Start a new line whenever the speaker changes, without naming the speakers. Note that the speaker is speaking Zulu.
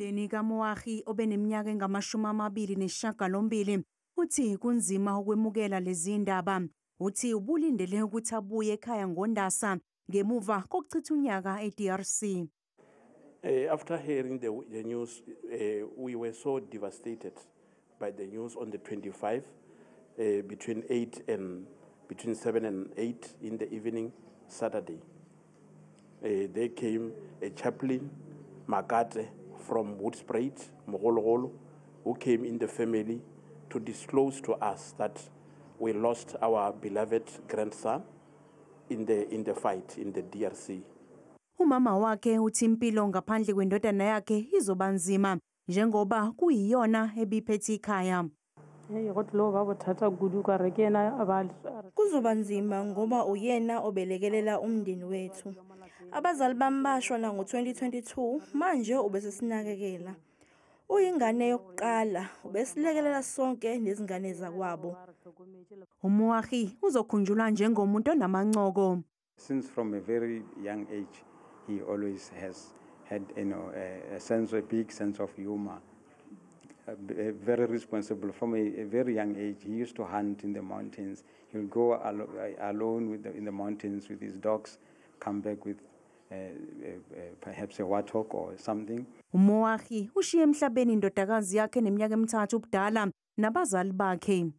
Umndeni kaMoagi obeneminyaka engama-28 uthi kunzima ukwemukela lezi ndaba. Uthi ubulindele ukuthi abuye ekhaya ngoNdasa ngemuva kokuchitha unyaka e-DRC.
After hearing the news, we were so devastated by the news on the 25, between 8 and between 7 and 8 in the evening, Saturday. There came a chaplain, Makate, from Woodspruit, Mogologolo, who came in the family to disclose to us that we lost our beloved grandson in the fight in the DRC.
Umama wakhe uthi impilo ngaphandle kwendodana yakhe izoba nzima njengoba kuyiyona ebiphethe ikhaya.
Hei, go tlilo ba bothata kudu ka re ke ena a ba
Kuzoba nzima ngoba uyena obelekelela umndeni wethu. Abazali bami bashona ngo-2022, manje ubesesinakekela. Uyingane yokuqala, ubesilekelela sonke nezingane zakwabo.
UMoagi uzokhunjulwa njengomuntu onamancoko.
Since from a very young age, he always has had a big sense of humor. Very responsible. From a very young age, he used to hunt in the mountains. He'll go alone in the mountains with his dogs, come back with perhaps a warthog or something.
UMoagi ushiye emhlabeni indodakazi yakhe neminyaka emithathu ubudala nabazali bakhe.